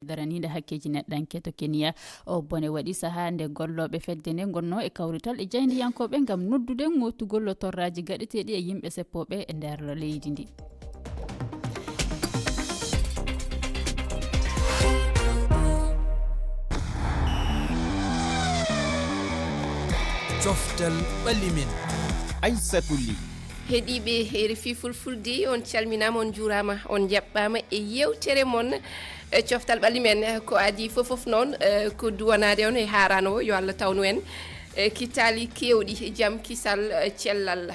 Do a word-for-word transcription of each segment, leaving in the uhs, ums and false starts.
Daraniiɗo hakkeeji neɗɗanke to Kenya. O bone waɗi sahaa nde gollooɓe fedde nde ngonnoo e kawrital e jaayndiyankooɓe ngam noddude ŋootugol torraaji gaɗeteeɗi e yimɓe seppooɓe e nder leydi ndi. Coftal ɓalli men. Aissatouli. Heɗiiɓe R F I Fulfulde, on calminaama, on njuuraama, on njaɓɓaama e yeewtere mon, e coftal ɓalli men. Ko adii fof fof noon, eh, ko duwanaade on e haaraano o, yo Allah tawnu en, eh, kittaali keewɗi, jam, kisal, eh, cellal.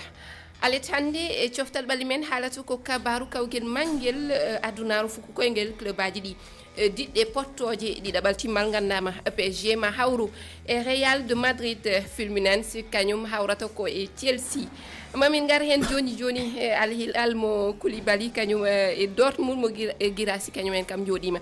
Alet hannde e coftal ɓalli men haalata ko kabaaru kawgel manngel, eh, adunaaru fuku koyngel clubaaji ɗi, eh, diɗɗe pottooje ɗiɗaɓal timmal nganndaama P S G ma hawru e Real de Madrid, eh, Fluminense kañum hawrata ko e Chelsea. Mamin ngar heen jooni jooni e Al Hilal mo Koulibaly kañum, eh, e Dortmund mo Gir-, eh, Guirassy kañum en kam njooɗiima.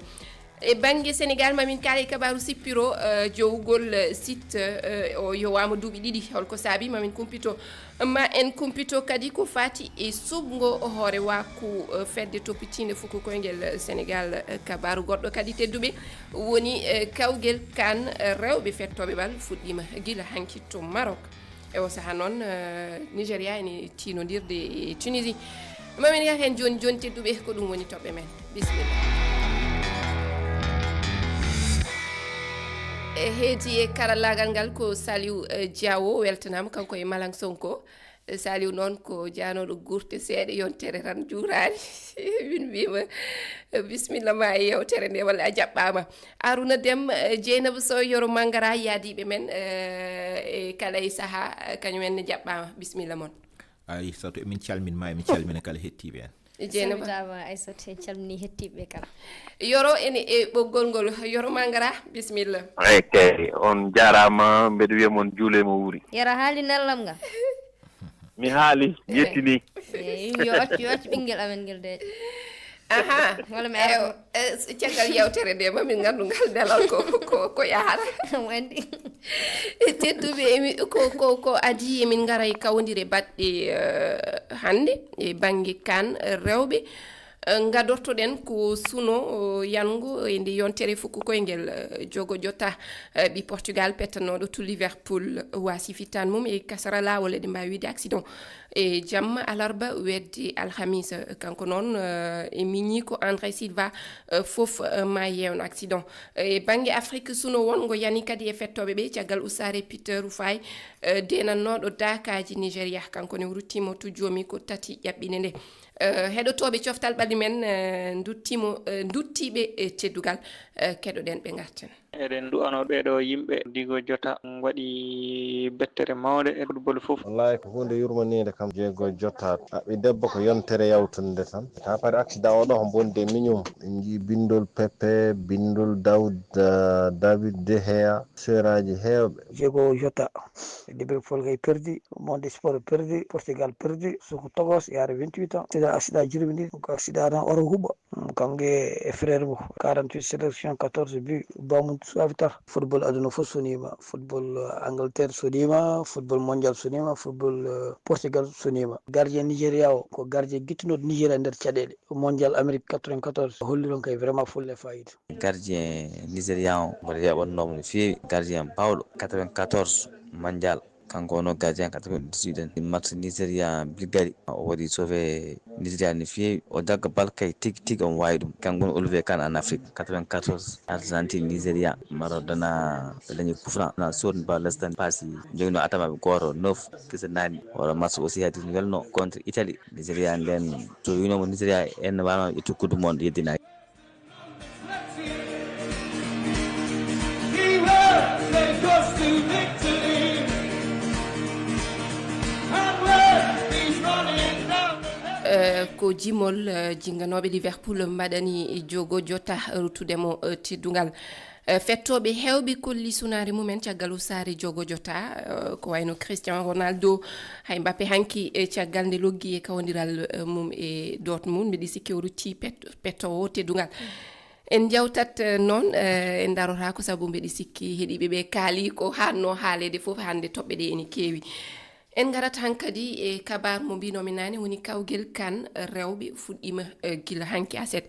E bannge Senegal, mamin kaala e kabaaru sippiro, eh, jowugol, eh, site, eh, o yowaama duuɓi ɗiɗi. Holko saabi? Mamin kumpito, ma en kumpito kadi ko faati e suɓngo hoore waaku, eh, fedde toppitiinde fuku koyngel, eh, Senegal. Eh, kabaaru goɗɗo kadi, tedduɓe, woni, eh, kawgel kan, eh, rewɓe fettooɓe bal fuɗɗiima gila hanki to Maroc. E o sahaa noon, eh, Nigeria ene tiinondirde e Tunisie. Mamin ngar heen jooni jooni, tedduɓe, ko ɗum woni toɓɓe men. Bisimilla. E heedi e karallaagal ngal ko Saliou, eh, Diawo, weltanaama kanko e Malang Sonko. Eh, Saliou noon ko jaanooɗo gurte seeɗa, yontere tan juuraani. Min mbiima, eh, bisimilla ma e yeewtere nde, walla a jaɓɓaama. Arouna Deme, eh, Dieynaba Sow, Yoro Mangara, yaadiiɓe men, eh, e kala e sahaa, eh, kañum en ne jaɓɓaama. Bisimilla mon. Aissatouli, emin calmin ma, emin calmina kala hettiiɓe en. Dieynaba. Salmitaama Aissatouli, en calminii hettiiɓe ɓe kala. Yoro ene e ɓoggol ngol. Yoro Mangara, bisimilla. Eyi kay, on jaaraama, mbeɗa wiya mon juule mo wuuri. Yoro, haali nellam ngal? Mi haali, mi yettini. Eyi, yo accu, yo accu ɓinngel amen ngel de. Aha. Wala mi Eyo, arno. Eh, s-, caggal yewtere nde, mamin nganndu ngal nelal ko, ko, ko yahata. Mo anndi. E tedduɓe, emi-, ko, ko, ko adii emin ngara e kawndire baɗɗe, eh, hannde e bannge kan, eh, rewɓe. Eh, ngadortoɗen ko suno, oh, yango e nde yontere fuku koyngel, eh, Jogo Jota, eh, ɓi Portugal pettanooɗo to Liverpool, waasi fittaan mum e kasara laawol, eɗen mbaawi wiide accident. E jamma alarba weddi alhamisa, kanko noon, eh, e miñi ko André Silva, eh, fof, eh, ma yeewno accident. E bannge Afrique suno won ngo yani kadi e fettooɓe ɓe, caggal usaare Peter Rufai, eh, denannooɗo daakaaji Nigeria, kanko ne ruttiimo to joomi ko tati ƴaɓɓine nde. Eh, heɗotooɓe coftal ɓalli men, eh, nduttimo, eh, nduttiiɓe e teddugal, eh, keɗoɗen ɓe ngarten. Eɗen du'anoo ɓeeɗoo yimɓe. Diego Jota waɗi bettere mawnde e football fof. Wallaahi ko huunde yurmaniinde kam. Diego Jota ɗaɓɓi debbo ko yontere yawtunde tan. Taa pari accident o ɗo ko bonde miñum. En njii binndol Pepe, binndol Daoud, eh, David De Gea, seeraaji heewɓe. Diego Jota, Liverpool kay perdi, Monde Sport perdi, Portugal perdi, suku togos yaare vingt-huit ans. Accident, accident jirbi ndi, ko accident tan oto huɓa. Mm, kanko e frère mum, quarante-huit sélection, quatorze but, bamum suwafitar. Football aduna fof soniima, football, eh, Angleterre soniima, football mondial soniima, football, eh, Portugal soniima. Gardien Nigeria o, ko gardien gittunoɗo Nigeria nder caɗeele. Mondial Amérique quatre-vingt-quatorze, holli ɗon kay vraiment fulla e fayida. Gardien Nigeria o, mboɗo yeɓannoomo no feewi. Gardien bawɗo, quatre-vingt-quatorze mondial. Kanko wonno gardien quatre-vingt-dix-huit en. Match Nigeria Bulgarie, o waɗi sauvé Nigeria no feewi. O jagga bal kay tigi tigi, omo waawi ɗum. Kanko woni Olivier Kahn en Afrique, quatre-vingt-quatorze. Argentine, Nigeria, Maradona, ɓe dañi coup franc. Na sodni bal lestan paasi, jogino atamaɓe gooto, neuf, kese nani. Oɗo match aussi hadi no welno contre Italie. Nigeria nden, so winoma Nigeria en wano ƴettu coupe du monde, yeddinaki. Eh, ko jimol, eh, jinganooɓe Liverpool mbaɗani Jogo Jota ruttude mo, eh, teddungal. Eh, fettooɓe heewɓe kolli sunaare mumen caggal usaare Jogo Jota, eh, ko wayno Cristiano Ronaldo, hay Mbappe hanki, eh, caggal nde loggi e kawndiral, eh, mum e Dortmund, mbiɗi sikki o rutti pet-, pettoowo teddungal. En njawtat, eh, noon, eh, en ndarotaako sabu mbiɗi sikki heɗiiɓe ɓe kaali ko haanno haaleede fof hannde toɓɓe ɗe ene keewi. En ngarat hankadi e kabaar mo mbinoomi naane, woni kawgel kan rewɓe fuɗɗiima, eh, gila hanki aset.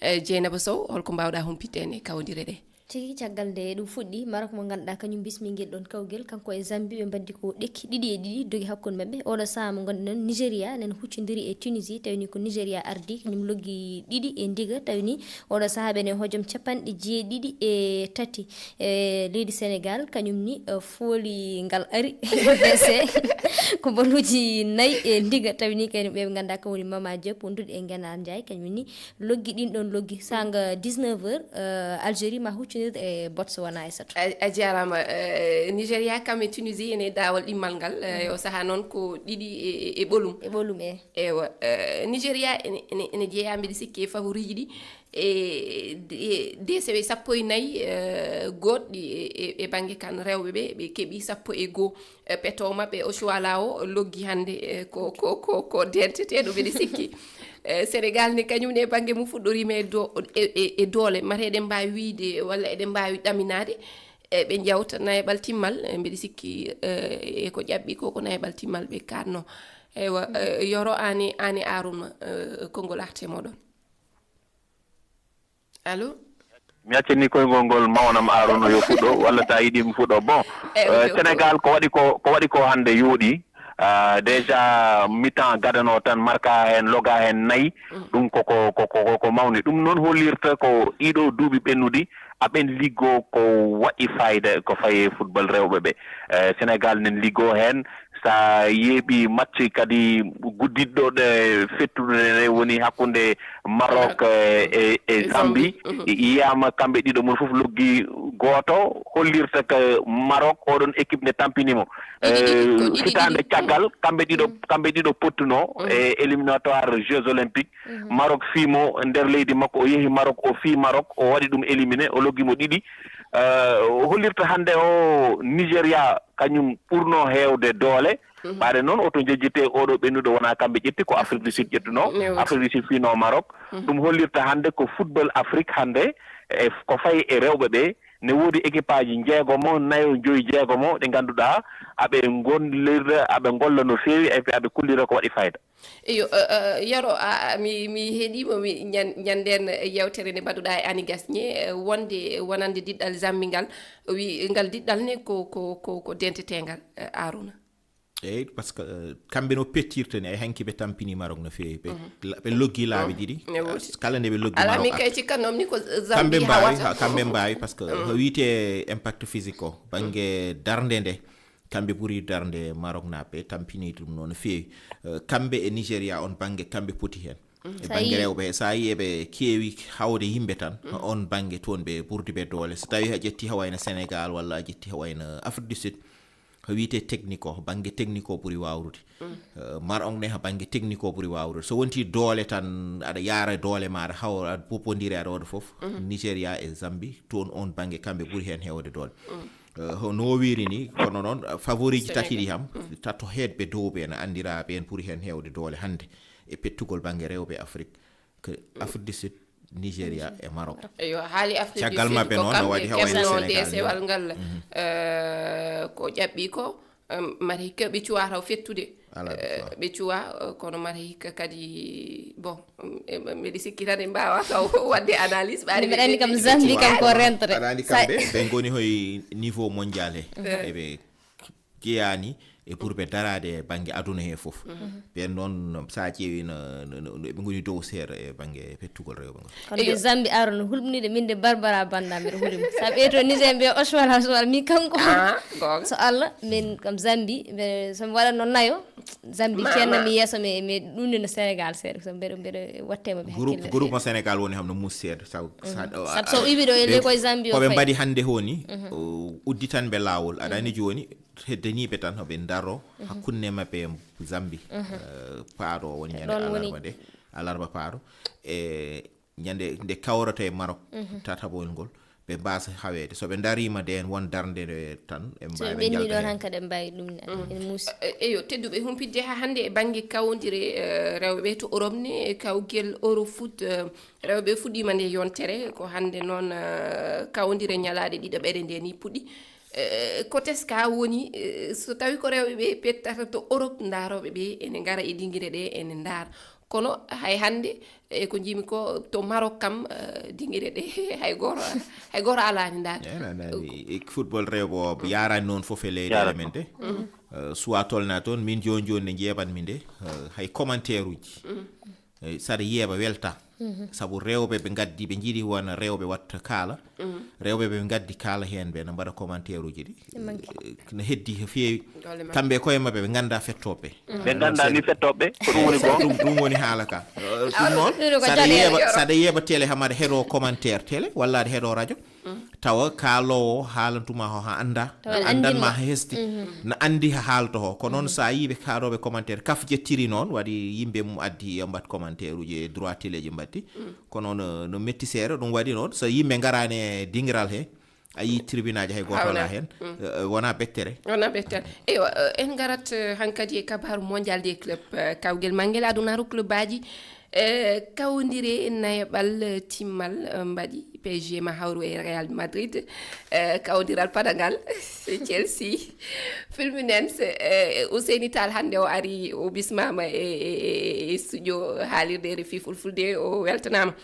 Eh, Jeynaba Sow, holko mbaawɗaa humpitde en e kawdire ɗe? Tigi, caggal nde ɗum fuɗɗi, Maroc mo ngannduɗaa kañum bismi ngel ɗon kawgel, kanko e Zambie, ɓe mbaddi ko ɗekki ɗiɗi e ɗiɗi dogi hakkunde maɓɓe. Oɗo sahaa mo ngonɗen noon, Nigeria nen huccondiri e Tunisie, tawi ni ko Nigeria ardi, kañum loggi ɗiɗi e ndiga, tawi ni oɗo sahaa ɓe ne hojom capanɗe jeeɗiɗi e tati. E leydi Sénégal, kañum ni, eh, fooli ngal ari, B C. Ko baluuji nayi e ndiga, tawi ni kañum ɓe ɓe ngannduɗaa kam woni Mama Diop, wondude e Ngenaar Ndiaye, kañum ni loggi ɗin ɗon loggi. Sanga dix-neuf heures, eh, Algérie ma huccondir e Botswana e sato. A, a jaaraama, eh, Nigeria kam e Tunisie ene e daawal ɗimmal ngal, eh, o sahaa noon ko ɗiɗi e, e, e ɓolum. E ɓolum, e. Ewa, eh, Nigeria ene, ene, ene jeeyaa mbiɗa sikki e favoriiji ɗi. E de-, desewe sappo e nayi, eh, goɗɗi e, e, e bannge kan rewɓe ɓe, ɓe keɓi sappo e goo. Eh, peto maɓɓe Oshuala o loggi hannde, eh, ko, ko, ko, ko denteteeɗo mbiɗa sikki. Eh, Sénégal ne kañum ne e bannge mum fuɗɗoriima e do-, e, e, e doole. Mate eɗen mbaawi wiyde walla eɗen mbaawi ɗaminaade. Eh, ɓe njawta nayaɓal timmal, eh, mbiɗa sikki, eh, e ko ƴaɓɓi ko, ko nayaɓal timmal ɓe kaatno. Eywa, eh, Yoro, aan e, aan e Aruna, eh, konngol arti e mooɗon. Allo? Mi accani koyngol ngol mawnam Aruna yo fuɗɗo, walla sa yiɗi mi fuɗɗo. Bon, eh, eh, ok, ok. Sénégal ko waɗi ko, ko waɗi ko hannde yooɗi. Ah, déjà mi-temps gadano tan marka heen, loga heen nayi. Mm. Ɗum ko, ko, ko, ko, ko mawni. Ɗum noon hollirta ko ɗiɗo duuɓi ɓennuɗi aɓen liggo ko waɗi fayida ko faye football rewɓe ɓe. Eh, Sénégal nen liggo heen. Sa yeeɓi match kadi guddiɗɗo ɗe fettude nde woni hakkunde Maroc, Maroc, eh, e, e e Zambie. Zambie. Mhm. Yiyama kamɓe ɗiɗo mum fof loggi gooto, hollirta ko Maroc oɗon équipe nde tampini mo. Ɗiɗi, ɗiɗi, ko eh, ɗiɗi, hitaande ɗiɗi. Caggal, kamɓe ɗiɗo, mhm, kamɓe ɗiɗo pottuno, mhm, e éliminatoire Jeux Olympiques. Mhm. Maroc fii mo nder leydi makko, o yehi Maroc, o fii Maroc, o waɗi ɗum éliminé, o loggi mo ɗiɗi. Eh, o hollirta hannde o Nigeria kañum ɓurno heewde doole. Mhm. Ɓaade noon, oto njejjete oɗo ɓennuɗo wonaa kamɓe ƴetti, ko Afrique du Sud ƴettuno. Ne woodi. Afrique du Sud fiino Maroc. Mhm. Ɗum hollirta hannde ko football Afrique hannde, e ko fayi e rewɓe ɓe, ne woodi équipe aji njeegomo, nayo, joyi, jeegomo, ɗe ngannduɗaa aɓe ngollirde, aɓe ngolla no feewi, et puis aɓe kollira ko waɗi fayda. Eyo, eh, eh, Yoro, a, a, mi, mi heɗiima, mi ñan-, ñanden yewtere nde mbaɗuɗaa e Ani Gasñe, eh, wonde wonande diɗɗal Zambi ngal, wi ngal diɗɗal ne ko, ko, ko, ko dentetengal, eh, Aruna. Eyyi, parce que, eh, kamɓe no pettirta ni, ay hanki ɓe tampini Maroc no feewi. Ɓe, mhm, la-, ɓe loggi laabi, mhm, ɗiɗi. Ne woodi. Kala nde ɓe loggi Maroc, min kay cikkannomi ni ko Zambi kamɓe mbaawi, hawata. Ha, kamɓe mbaawi, parce que, mhm, ko wiyete impact physique ko, bannge, mhm, darnde nde, kamɓe ɓuri darnde Maroc naaɓe, tampini ɗum noon no feewi. Eh, kamɓe e Nigeria on bannge, kamɓe poti heen. Mhm. E bannge rewɓe, sa yii eɓe keewi hawde yimɓe tan, mhm, on bannge toon ɓe ɓurdi ɓe doole. So tawi a ƴetti ha wayno Sénégal walla a ƴetti ha wayno Afrique du Sud, ko wiyete technique o, bannge technique o ɓuri wawrude. Mm. Eh, Maroc ne ha bannge technique o ɓuri wawrude. So wonti doole tan aɗa yaara doole ma, aɗa haw-, aɗa poppondiri aɗa waɗa fof, mhm, Nigeria e Zambie, toon on bannge kamɓe ɓuri heen heewde doole. Mm. Eh, ho-, no wiri ni, kono noon, eh, favoriiji tati ɗi ham, mm, tato heedɓe dow ɓe no anndira ɓeen ɓuri heen heewde doole hannde e pettugol bannge rewɓe Afrique, ko, mm, Afrique du Sud, Nigeria e Maroc. Eyo, haali Afrique du Sud ko kamɓe keɓno, no waɗi hawayno Sénégal ni. Desewal ngal, mhm, eh, ko ƴaɓɓi ko, em, mata hikka ɓe cuwa taw fettude. Ala, eh, cuwa. Ɓe cuwa, eh, kono mata hikka kadi, bon, em, em, mbeɗa sikki tan en mbaawa taw waɗde analyse, ɓaade mbeɗa anndi kam Zambi kam ko rentre. Aɗa anndi kamɓe, ɓe ngoni hoy niveau mondial he. Eh. Eɓe jeyaani e pour ɓe daraade e bannge aduna he fof. Mhm. Ɓeen noon, so a ƴeewi no, no, no, no ɓe ngoni dow seeɗa e bannge pettugol rewɓe ngol. Kono eyo. Ɓe Zambi aro no hulɓinide min de Barbara Banda mbiɗa hulimo. Sa ɓeeto Niger mbiya Oswal Oswal mi kanko. Ah, goonga. So Allah, min kam Zambi, mbe-, so mi waɗatno nayo, Zambi ma, cenna ma. Mi yeeso mi, mi ɗum ne no Sénégal seeɗa. So mbeɗa, mbeɗa watte mo ɓe groupe, hakkille. Groupe mo Sénégal woni ham no mus seeɗa. Sa, sa, mhm. Sabu so iwi ɗo e ɓe, ley koye Zambi o ko ɓe fayi. Mbaɗi hannde honi, mhm. O udditan ɓe laawol. Aɗa anndi, mhm, jooni, heddaniiɓe tan, hoɓe ndaro, mhm, hakkunde maɓɓe e Zambi, mhm, eh, paaɗo woni ñande ɗon woni alarba nde, alarba paaɗo. E ñande nde kawrata e Maroc, mhm, tataɓoyol ngol, ɓe mbaasa haweede. So ɓe ndariima ndeen won darnde nde tan, ɓe so ɓe mbaawi ɓenni ɗon ɓe. Hankadi ɓe mbaawi ɗum ne, mhm, ene muusi. Eh, eyo, tedduɓe, humpitde haa hannde e bannge kawondire, eh, rewɓe to Europe ne, e kawgel Eurofoot, eh, rewɓe fuɗɗiima nde yontere, ko hannde noon, eh, kawondire ñalaaɗe ɗiɗaɓere nde ni puɗɗi. Eh, ko teska woni, eh, so tawi ko rewɓe ɓe pettata to Europe, ndaarooɓe ɓe ene ngara e dingire ɗe, ene ndaara. Kono hay hannde, e ko njimi ko, to Maroc kam, eh, dingire ɗe hay gooto, hay gooto alaani ndaarde. Eyi, nani, nani, e football rewɓe o yaarani noon fof e leyɗeele men ɗe. Eh, suwa tolna toon, min jooni jooni nde njeeɓatmi nde, eh, hay commentaire uji. Eh, saɗa yeeɓa welta. Sabu rewɓe ɓe ngaddi, ɓe njiɗi wona rewɓe watta kaala. Rewɓe ɓe ngaddi kaala heen ɓe, no mbaɗa commentaire uji ɗi. Eh, no heddi he feewi. Kamɓe koye maɓɓe, ɓe ngannda fettooɓe. Ɓe ngannda ni fettooɓe, ko ɗum woni ko. Ɗum, ɗum woni haala ka. Eh, ɗum noon, saɗa yeeɓa, saɗa yeeɓa télé, hamaɗa heɗo commentaire télé, walla aɗa heɗo radio. Tawa kaaloowo haalantuma ho ha annda, anndan ma ha hesti, na anndi ha haalto ho. Ko noon, sa yii ɓe kaarooɓe commentaire, kaf jettiri noon, waɗi yimɓe mum addi yo mbaɗ commentaire uji e droit télé ji mbaɗti. Kono no, no metti seeɗa, ɗum waɗi noon, so yimɓe ngaraani e dingiral he, a yii tribunal ji hay gooto alaa heen. Eh, wona bettere. Wona bettere. Eywa, eh, en ngarat, eh, hankadi e kabaru mondial des clubs, eh, kawgel mangel adunaaru club aji, eh, kawndire nayaɓal, eh, timmal, eh, mbaɗi P S G ma hawru e Real Madrid, eh, kawdiral padangal, Chelsea, Fluminense, eh, Ousseyni Tall hannde o ari, o bismama e, e, e, e studio haalirde R F I Fulfulde, o weltanama.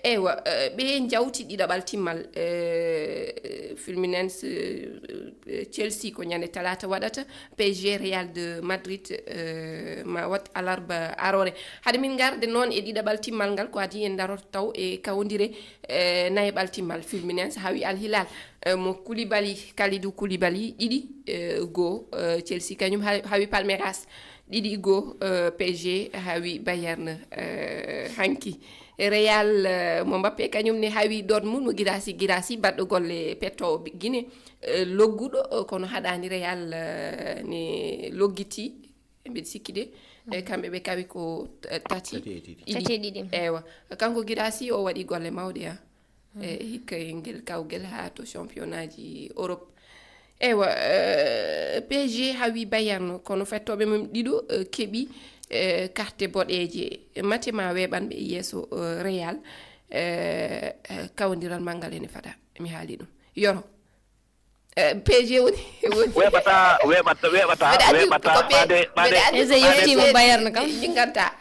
Eywa, eh, ɓe njawti ɗiɗaɓal timmal, eh, Fluminense, eh, Chelsea ko ñande talaata waɗata, P S G Real de Madrid, eh, ma wat alarba arore. Hade min ngarde noon e ɗiɗaɓal timmal ngal, ko adii en darorto taw e kawndire, eh, nayaɓal timmal. Fluminense hawi Al Hilal, eh, mo Koulibaly, Kalidou Koulibaly, ɗiɗi, eh, goo, eh, Chelsea kañum ha-, hawi Palmeiras, ɗiɗi goo, eh, P S G hawi Bayern, eh, hanki. Real, eh, mo Mbappe kañum ne hawi Dortmund mo Guirassy, Guirassy baɗɗo golle pettoowo Guinée, eh, logguɗo, eh, kono haɗani Real, eh, ne loggiti, mbiɗa sikki de, eh, kamɓe ɓe kawi ko, eh, tati, tati e ɗiɗi. Tati e ɗiɗi. Ewa, kanko Guirassy o waɗi golle mawɗe, ha. E hikka e ngel kawgel haa to championnat ji Europe. Eywa, eh, P S G hawi Bayern, kono fettooɓe mum ɗiɗo, eh, keɓi, eh, carte boɗeeje. Mate ma weeɓan ɓe yeeso, eh, Real, eh, eh, kawndiral manngal ene fada. Mi haali ɗum. Yoro. Eh, P S G woni, woni. Weeɓata, weeɓata, weeɓata, mbeɗa anndi weeɓata, ko P-, ɓaade, ɓaade, mbeɗa anndi ɓaade. Ko P S G yettiima Bayern kam. Jinganta.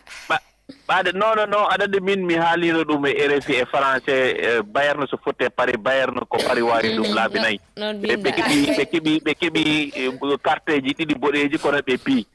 Ɓaade, non, non, non, aɗa anndi min mi haalino ɗum e R F I e français, eh, Bayern so fotte Paris, Bayern ko Paris waawi ɗum laabi nayi. Noon ɓe, ɓe keɓi, ɓe keɓi, ɓe keɓi, eh, karteeji ɗiɗi boɗeeji kono ɓe pii.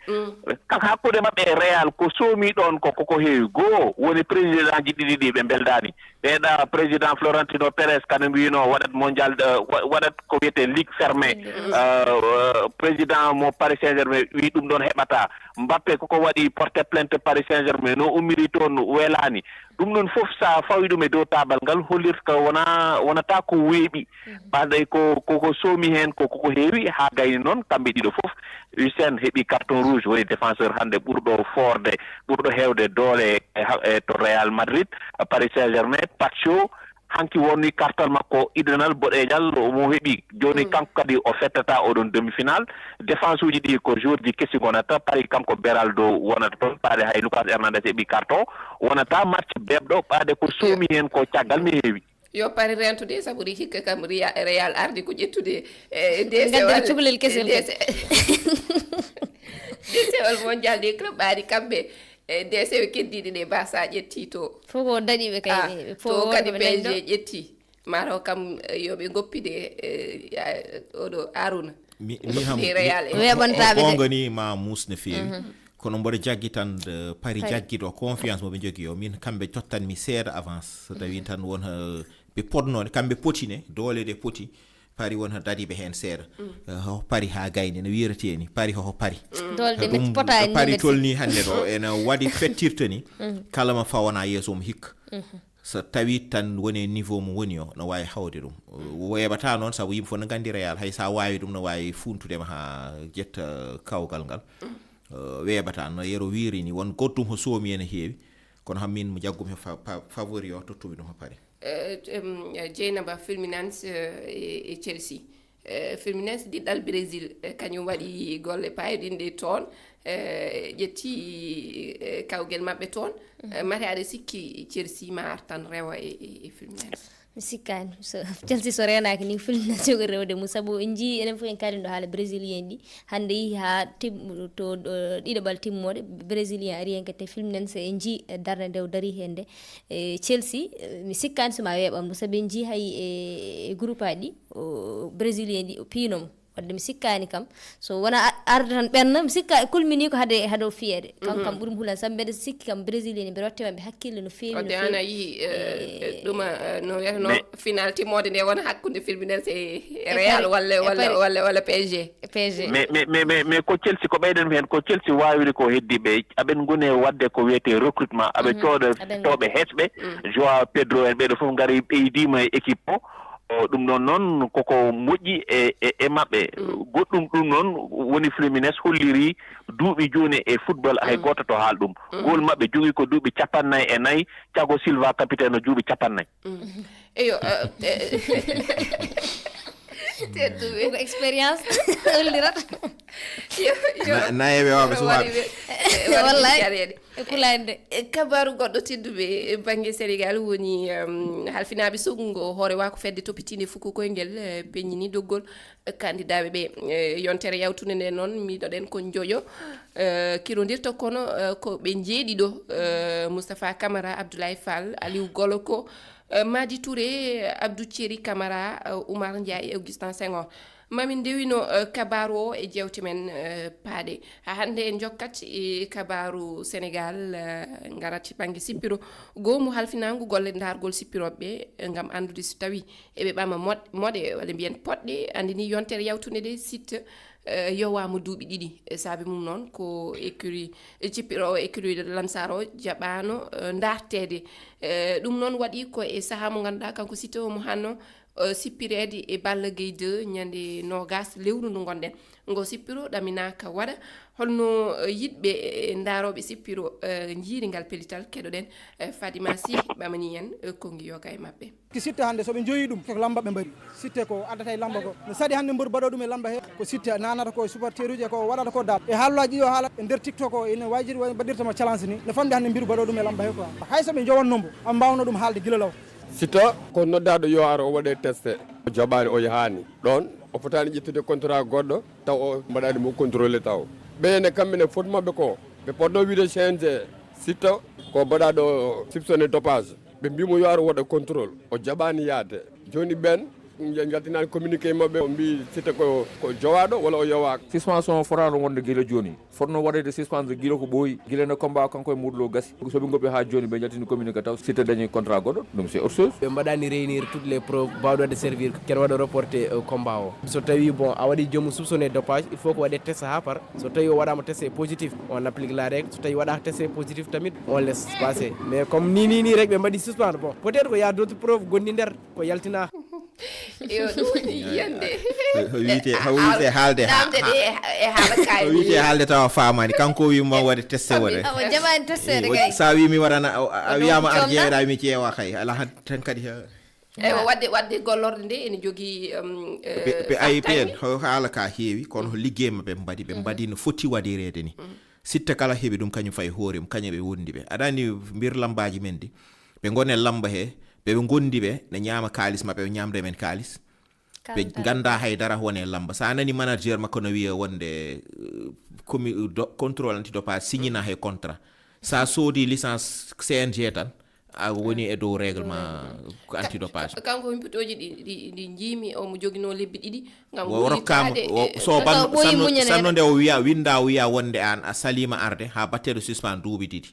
Kala hakkunde maɓɓe e Real ko soomi ɗoon ko, ko, ko heewi. Goo woni président ji ɗiɗi ɗi ɓe mbeldaani. Ɓeeɗa président Florentino Perez kañum wiino waɗat mondial, eh, wa-, waɗat ko wiyetee ligue fermée. Eh, eh, président mo Paris Saint-Germain wi ɗum ɗoon heɓataa. Mbappe koko waɗi porte plainte Paris Saint-Germain, no ummiri toon welaani. Ɗum ɗoon fof so a fawi ɗum e dow taabal ngal, hollirta ko wona, wonata ko weeɓi. Ɓaade ko, ko, ko soomi heen ko, ko, ko heewi, haa gayni noon kamɓe ɗiɗo fof. Huijsen heɓi carton rouge, woni défenseur hannde ɓurɗo foorde, ɓurɗo heewde doole e ha-, e to Real Madrid, Paris Saint-Germain, Pacho, hanki wonni kartal makko idanal boɗeejal mo heɓi. Jooni kanko kadi o fettata oɗon demi-finale. Défense uji ɗi ko joueur ji kesi ngonata. Paris kanko Beraldo wonata toon. Ɓaade hay Lucas Hernandez heɓi carton. Wonata match beeɓɗo. Ɓaade ko soomi heen ko caggal mi heewi. Yo Paris rentude, sabu ri hikka kam Ria-, Real ardi ko ƴettude, eh, D C walla cukalel kesel D C. D C walla mondial des clubs, ɓaade kamɓe. E D C ɓe keddiiɗe ɗe, ba sa ƴetti to. Fof ko daɗiiɓe kay. Ah, ɓe, ɓe fof to wonɓe kadi ɓe dañi ɗo. P S G ƴetti. Mataw kam, eh, yo ɓe ngoppide, eh, ya-, oɗo Aruna. Mi, mi ham, mi, Real e weeɓantaaɓe de. Goonga ni ma muus no feewi. Mhm. Kono mboɗo jaggi tan, eh, Paris Paris. Jaggi ɗo confiance mo ɓe njogii o. Min kamɓe tottanmi seeɗa avance. So tawi tan won, eh, ɓe potnoo, kamɓe poti ne, doole ɗe poti. Paris won daɗiiɓe heen seeɗa. Eh, ho Paris haa gayni no wiiretee ni. Paris ho, ho Paris. Doole ɗe ɗum potaani Paris tolni hannde ɗo, ene waɗi fettirta ni. Kala mo fawanaa yeeso mum hikka. So tawi tan woni e niveau mo woni o, no waawi hawde ɗum. Weeɓata noon, sabu yimɓe fof no nganndi Real. Hay so a waawi ɗum, no waawi funtude ma haa ƴetta kawgal ngal. Eh, weeɓata no Yero wiiri ni, won goɗɗum ho soomi ene heewi. Kono ham min mo jaggumi he fa-, fa-, favori o, tottumi ɗum ho Paris. Eh, em, Dieynaba, Fluminense, eh, e, e Chelsea. Eh, Fluminense diɗɗal Brésil, eh, kañum waɗi golle payɗinɗe toon, eh, ƴetti, eh, kawgel maɓɓe toon. Eh, mate aɗa sikki Chelsea ma artan rewa e, e, e Fluminense? Mi sikkaani so Chelsea so reenaaki ni filmina jogo rewde mum, sabu en njii enen fof en kaalino haala brésilien ɗi hannde yehi haa tim to ɗiɗaɓal timmoode, brésilien ari heen kadi te filminen so en njii darnde nde o darii heen nde. E Chelsea mi sikkaani so ma weeɓam ɗum, sabu en njii hay e groupe aji ɗi brésilien ɗi piino mo. Wadde mi sikkaani kam so wona arde tan ɓenna, mi sikka kulmini ko hade hade o fiyeede. Kanko kam ɓuri mo hulan sabu mbeɗa sikki kam brésilien mbeɗa watte maɓɓe hakkille no feewi no feewi. Ana yihi ɗuma no wiyata no final timmoode nde wona hakkunde filminen se real walla walla walla psg. Psg. Mais mais mais mais mais ko Chelsea ko ɓeyden heen ko Chelsea waawiri ko heddi ɓe aɓen ngoni e waɗde ko wiyetee recrutement aɓe cooda tooɓe hesɓe. Joao Pedro en ɓeeɗo fof ngari ɓeydiima e équipe o. O ɗum ɗon noon koko moƴƴi e e e maɓɓe. Goɗɗum ɗum noon woni Fluminense holliri duuɓi jooni e football hay gooto to haal ɗum. Gool maɓɓe jogii ko duuɓi capannay e nayi, Thiago Silva capitaine o juuɓi capannay. Eyo. Tedduɓe ko expérience hollirata. Nayeɓe wawɓe suwaɓe. Wallay. E pulaar nde. Kabaaru goɗɗo tedduɓe bannge Senegaal woni halfinaaɓe soɓngo hoore waako fedde toppitiinde fuku koyngel peññini doggol kandidaaɓe ɓe. Yontere yawtunde nde noon miɗoɗen ko joyo kirondirta kono ko ɓe njeeɗiɗo, Moustapha Camara, Abdoulaye Fall, Aliou Goloko, Madi Touré, Abdou Thierry Camara, Oumar Ndiaye, Augustin Senghor. Mamin ndewino kabaaru o e jewte men paaɗe. Ha hannde en jokkat e kabaaru Senegaal, ngarat bannge sippiro goomu halfinaangu golle ndaargol sippirooɓe ɓe ngam anndude so tawi eɓe ɓama moɗe walla mbiyen poɗɗe. Anndi ni yontere yawtunde nde site yowaama duuɓi ɗiɗi. Saabe mum noon ko écurie cippiro o écurie Lansar o jaɓaano ndaarteede. Ɗum noon waɗi ko e sahaa mo ngannduɗaa kanko site o mo hanno sippireede e Balla Gaye deux ñande noogas lewru ndu ngonɗen. Ngo sippiro ɗaminaaka waɗa holno yiɗɓe e ndaarooɓe sippiro njiiri ngal pellital. Keɗoɗen Fadima Sy ɓamani en konngi yoga e maɓɓe. Ki sitte hannde so ɓe njoyi ɗum ko lamba ɓe mbari sitte ko addata e lamba ko no saɗi hannde mbor baɗo ɗum e lamba he ko sitte nanata ko supporteruji e ko waɗata ko dal e haalullaji ɗi o haala e nder tiktok o ene wajiri woni mbaɗirtama challenge ni no famde hannde mbiru baɗo ɗum e lamba he quoi hay so ɓe jowanno mbo a mbawno ɗum haalde gila law. Siteu ko noddaɗo yo ar o waɗe testé o jaɓani o yahani ɗon o fotani ƴettude contrat goɗɗo taw o mbaɗani mo contrôlé taw ɓeyene kamɓe ne fot maɓɓe ko ɓe potno wiide C N G Siteu ko mbaɗaɗo soupçonné dopage ɓe mbimo yo ar waɗa contrôle o jaɓani yaade joni ɓen jaltinani communiqué maɓɓe o mbi Siteu ko ko jowaɗo walla o yowaka. Suspension fotano wonde gila joni. Fotno waɗede suspendre gila ko ɓooyi gila nde combat kanko e Modou Lo gasi soɓe goppi ha joni ɓe jaltini communiqué taw Siteu dañi contrat goɗɗo ɗum c'est autre chose. Ɓe mbaɗani réunir toutes les preuves bawɗe waɗde servir ken waɗa reporté combat o so tawi bon a waɗi joomum soupçonné dopage il faut ko waɗe test ha par so tawi o waɗama test e positif on applique la règle so tawi waɗaka test e positif tamit on laisse passé mais comme ni ni ni rek ɓe mbaɗi suspendre bon peut être ko y a d'autres preuves gonɗi nder ko yaltina. Yo ɗum woni yiyande. Ko wiyte ko wiyte haalde ha namde ɗe e haala kaari ko wiyte haalde tawa famani kanko wi mo waɗe testé waɗe awa jaɓani testere kay sa wi mi waɗana a wiyama ar jeeweɗa mi ƴeewa kay ala tan kadi eywa wadde wadde gollorde nde ene jogii ɓe I P N haala ka heewi kono ko liggey maɓɓe ɓe mbaɗi ɓe mbaɗi no foti waɗireede ni Siteu kala heɓi ɗum kañum fayi hoore mum kañum ɓe wondi ɓe aɗa andi mbir lambaji men ɗi ɓe gone lamba he ɓeɓe gondi ɓe ne ñama kalis maɓɓe ɓe ñamde men kalis ɓe ganda haydara wone lamba sa nani manager makko no wiya wonde commi contrôle anti dopage signina he contrat sa soodi licence C N G tan a woni e dow règlement antidoppage. Kanko humpitooji ɗi ɗi ɗi njiimi omo joginoo lebbi ɗiɗi ngam wullitaade e. So ban sanno nde o wiya winnda o wiya wonde aan a saliima arde haa batteɗo suspend duuɓi ɗiɗi.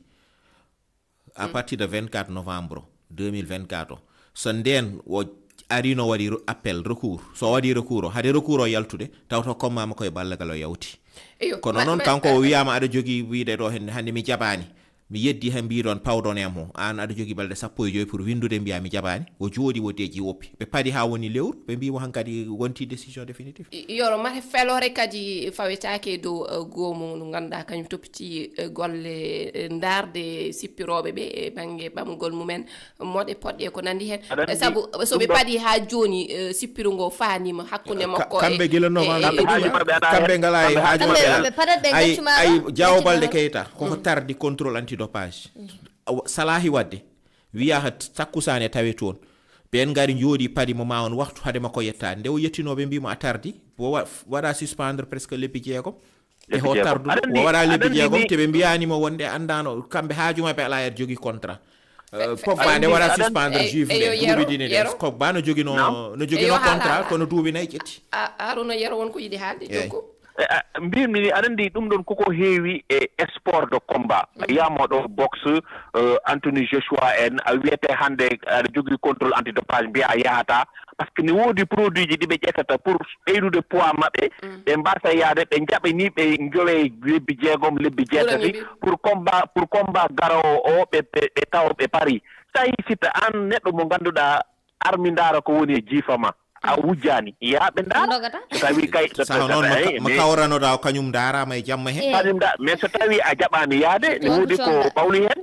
À partir de vingt-quatre novembre deux mille vingt-quatre o so ndeen o ariino waɗi appel recours so o waɗi recours o hade recours o yaltude tawto comma makko e ballagal o yawti. Kono noon kanko o wiyaama aɗa jogii wiyde ɗo hannde mi jaɓaani. Mi yeddi he mbiɗon pawdon e mo aan aɗa jogi balɗe sappo e joyi pour winndude mbiya mi jaɓaani o jooɗi o deeƴi woppi ɓe paɗi haa woni lewru ɓe mbi mo hankadi wonti décision définitive. Yoro mate feloore kadi fawetaake e dow goomu ndu ngannduɗaa kañum toppiti golle ndaarde sippirooɓe ɓe e bannge ɓamgol mumen moɗe poɗɗe e ko nanndi heen sabu so ɓe paɗi haa jooni sippiro ngo faanima hakkunde makko kamɓe gila novembre kamɓe ngala e haaju maɓɓe ay jawo balde keyta koko tardi contrôle anti dopage salahi wadde wiya takkusane tawe toon Ɓeen ngari njooɗi padi mo ma on waxtu hade makko yettaade. Nde o yettinoo ɓe mbii mo a tardi, o wa- waɗa suspendre presque lebbi jeegom. E ho tarduɗo o waɗa lebbi jeegom te ɓe mbiyaani mo wonde anndaano kamɓe haaju maɓɓe alaa e jogi contrat. Pogba nde waɗa suspendre juif nde duuɓi ɗiɗi nde. Pogba no jogino no jogino contrat kono duuɓi nayi ƴetti. Haruna Yero won ko yiɗi haalde jokku. Mbimi ni aɗa andi ɗum ɗon koko heewi e sport de combat. Yamo ɗo boxe, Anthony Joshua en a wiyete hannde aɗa jogii contrôle antidopage mbiya a yahata. Parce que ne woodi produit ji ɗi ɓe ƴettata pour ɓeydude poids maɓɓe. Ɓe mbasa yaade ɓe njaɓa ni ɓe njowe lebbi jeegom lebbi jeetati pour combat pour combat garowo o ɓe ɓe taw ɓe pari. Tawi sitta an neɗɗo mo ngannduɗaa armi ndaara ko woni e jiifa ma a wujjaani yaa ɓe ndaara. So tawi kay saha noon mo kawranoɗaa o kañum ndaaraama e jamma he. Kañum da mais so tawi a jaɓaani yaade ne woodi ko ɓawli heen.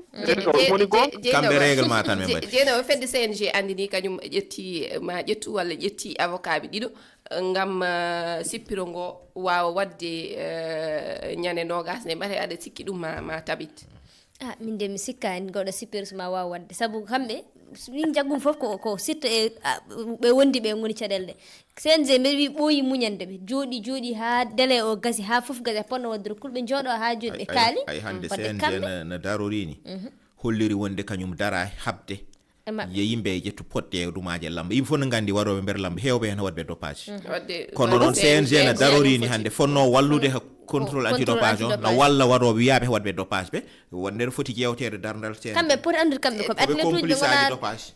Kamɓe règlement tan ɓe mbaɗi. Jeeno o fedde C N G anndini kañum ƴetti ma ƴettu walla ƴetti avocat ɓe ɗiɗo ngam sippiro ngo waawa waɗde ñande noogas nde mbate aɗa sikki ɗum ma ma tabit. Ah, min de mi sikkaani gawɗo sippirso ma waawa waɗde sabu kamɓe min jaggum fof ko ko sitto e ɓe wondi ɓe ngoni caɗeele ɗe. C N G mbeɗa wi ɓooyi muñande ɓe jooɗi jooɗi haa délai o gasi haa fof gasi a ponno waɗde recours ɓe njooɗo haa jooɗi ɓe kaali. Ay hannde C N G no darorini holliri wonde kañum dara haɓde. Yo yimɓe ƴettu poɗɗe e ɗumaaji e lamba yimɓe fof no nganndi waɗooɓe mbeɗa lamba heewɓe heen waɗɓe dopage. Kono noon C N G no darorini hannde fotnoo wallude contrôle antidopage o no walla waɗooɓe wiyaaɓe waɗɓe dopage ɓe. Wonde no foti jeewteede darndal C N G. Kamɓe poti anndude kamɓe ko ɓe athlète uji ɓe ngonaa dopage.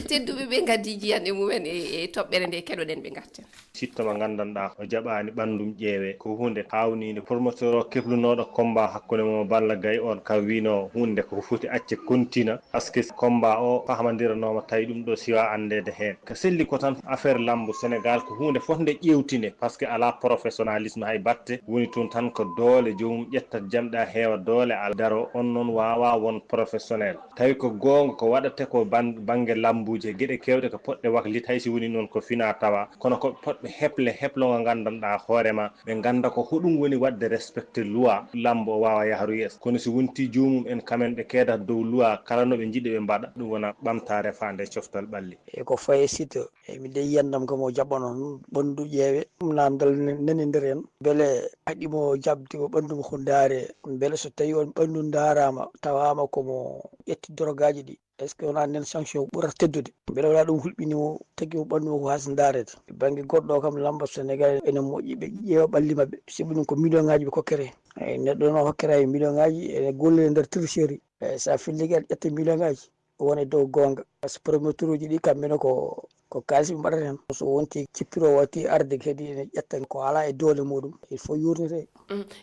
Tedduɓe ɓe ngaddi jiyannde mumen e toɓɓere nde keɗoɗen ɓe ngarten. Sitto mo nganndanɗaa o jaɓaani ɓanndum ƴeewee ko huunde haawnii nde promoteur o keblunooɗo combat hakkunde mum e Balla Gaye on ka wiinoo huunde ko foti acce kontina. Parce que combat o fahmandiranooma tawi ɗum ɗo siwaa anndeede heen. Ko selli ko tan affaire lammbu Sénégal ko huunde fotnde ƴeewtinde parce que alaa professionnalisme hay batte woni toon tan ko doole joomum ƴettat jamɗe a heewa doole a daro on noon waawaa won professionnel. Tawi ko goonga ko waɗate ko bannge lammbuuji e geɗe keewɗe ko poɗɗe waklit hay si woni noon ko finaa tawaa kono ko poɗɓe heɓle heɓlo ngo nganndanɗaa hoore ma ɓe ngannda ko hoɗum woni waɗde respecte loi lammbo o waawa yahru yeeso kono si wontii joomum en kamen ɓe keedata dow loi kala no ɓe njiɗi ɓe mbaɗa ɗum wona ɓamtaare faande e coftal ɓalli. E ko faye site e mi dey yiyannam kam o jaɓɓano noon ɓanndu ƴeewe ɗum naamndal nani nder heen mbele haɗi mo jaɓde o ɓanndu mo ko ndaare mbele so tawii on ɓanndu ndaaraama tawaama ko mo ƴetti dorogaaji ɗi. Est ce que wonaa ndeen sanction ɓurata teddude? Mbele wonaa ɗum hulɓinii mo tagi mo ɓanndu makko haa so ndaarede? E bannge goɗɗo o kam lamba Senegal ene moƴƴi ɓe ƴeewa ɓalli maɓɓe sibu ɗum ko million ngaji ɓe kokkere. Eyi neɗɗo no hokkere hay million ngaji ene gollire nder tricherie. Eyi so a fillike aɗa ƴetta million ngaji wona e dow goonga. Par ce que promoteur uji ɗi kamɓe ne ko ko kaalis ɓe mbaɗata heen. So wonti cippiro watti arde kadi ene ƴetta ko alaa e doole muɗum il faut yurnitee.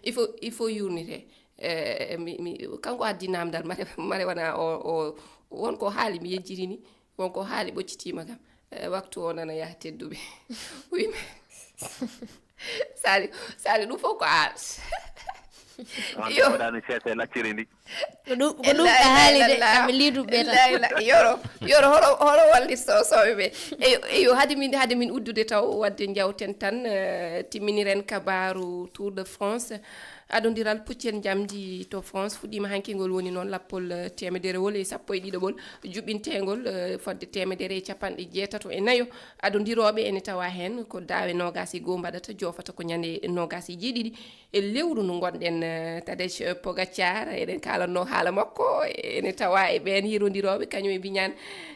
Il faut il faut yurnitee. Eh, mi, mi, kanko addi namdal mare mare wona o, o won ko haali mi yejjitini won ko haali ɓoccitiima kam. Eh, waktu o nana yaha tedduɓe. Wi sali sali ɗum fof ko an. Yo waɗani seese lacciri ndi. Ko ɗum ko ɗum ka haali de kamɓe liiduɓe tan. Yoro yoro horo horo wallisto sooɓe ɓe. Eyo eyo hade min hade min uddude taw wadde jawten tan. Eh, timminiren kabaru Tour de France. Adondiral puccel njamndi to France fuɗɗiima hanki ngol woni noon lappol teemederewol e sappo e ɗiɗaɓol juɓɓinteengol fodde teemedere e capanɗe jeetato e nayo. Adondirooɓe ene tawa heen ko daawe noogaas e goo mbaɗata joofata ko ñande noogaas e jeeɗiɗi e lewru ndu ngonɗen. Tadej Pogacar eɗen kaalatnoo haala makko ene tawa e ɓeen yirondirooɓe kañum e Biñaan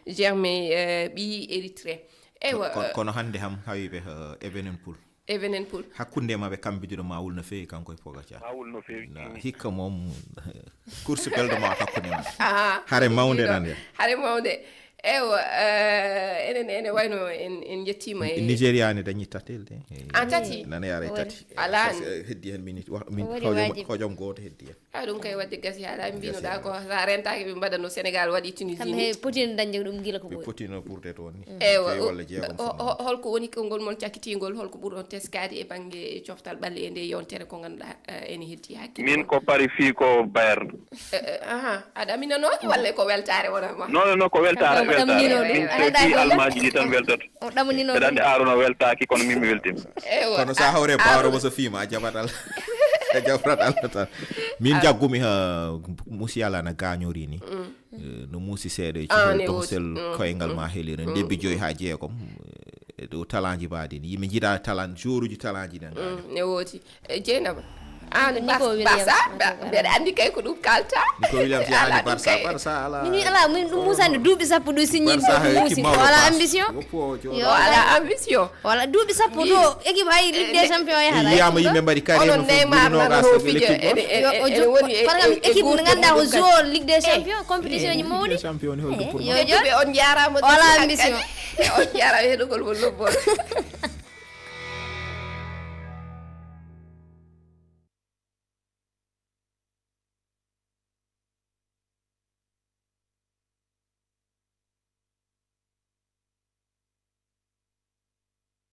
Germain ɓii Eritree. Eywa. Kono hannde ham hawiiɓe Evenepoel. Evenepoel. Hakkunde maɓɓe kamɓe ɗiɗo mawul no feewi kanko e Pogacar. Mawul no feewi. Hikka moom course belɗo mawat hakkunde maɓɓe. Hare mawnde nan. Hare mawnde. Ewa enen ene wayno en en jettima e Nigeria ne dañi tatel de. A tati. Nana yara e tati. Ala. Heddi hen minute min hojom goto heddi hen. A ɗum kay wadde gasi haala mbinoɗa ko sa rentaki ɓe mbaɗano Sénégal waɗi Tunisie. Kamɓe he potino dañde ɗum gila ko ɓe potino ɓurde toon ni. Ewa. Holko woni konngol mon cakkitingol holko ɓurɗon teskade e bangge coftal ɓalli e nde yontere ko ganduɗa ene heddi hakkille? Min ko pari fii ko Bayern. Aha, aɗa aminanoki walla ko weltare wona ma? Non non ko weltare weltare. Min ko fii almaji ɗi tan weltata. O ɗamanino. Mbeɗa anndi Arouna weltaaki kono min mi weltima. Ewa. Kono sa hawre bawro mo so fiima a jaɓat Allah. A jaɓat Allah tan. Min jaggumi ha musiyala na gañori ni. Eh, no muusi seeɗa e cifel toxel koyngal ma helire ndebbi joyi haa jeegom. E dow talanji mbaɗi ni yimɓe jiɗa talan joruji talanji ɗen. Ne wooti. E Jeynaba, an Barça, mbeɗa anndi kay ko ɗum kalta. Nico Williams yahani Barça. Barça ala. Min ala min ɗum musande duuɓi sappo ɗo signi. Barça muusi wala ambition. Wala ambition. Wala duuɓi sappo ɗo équipe hay Ligue des Champions yahata. Yiyama yimɓe mbaɗi carrière no fof ɓuri nogas e l'équipe goto. Yo o jokko par exemple équipe no ganduɗa ko joueur Ligue des Champions compétition ji mawɗi. Champion ni holɗum pour yo jokko. On jarama. Wala ambition. On jarama heɗugol mo lobbol.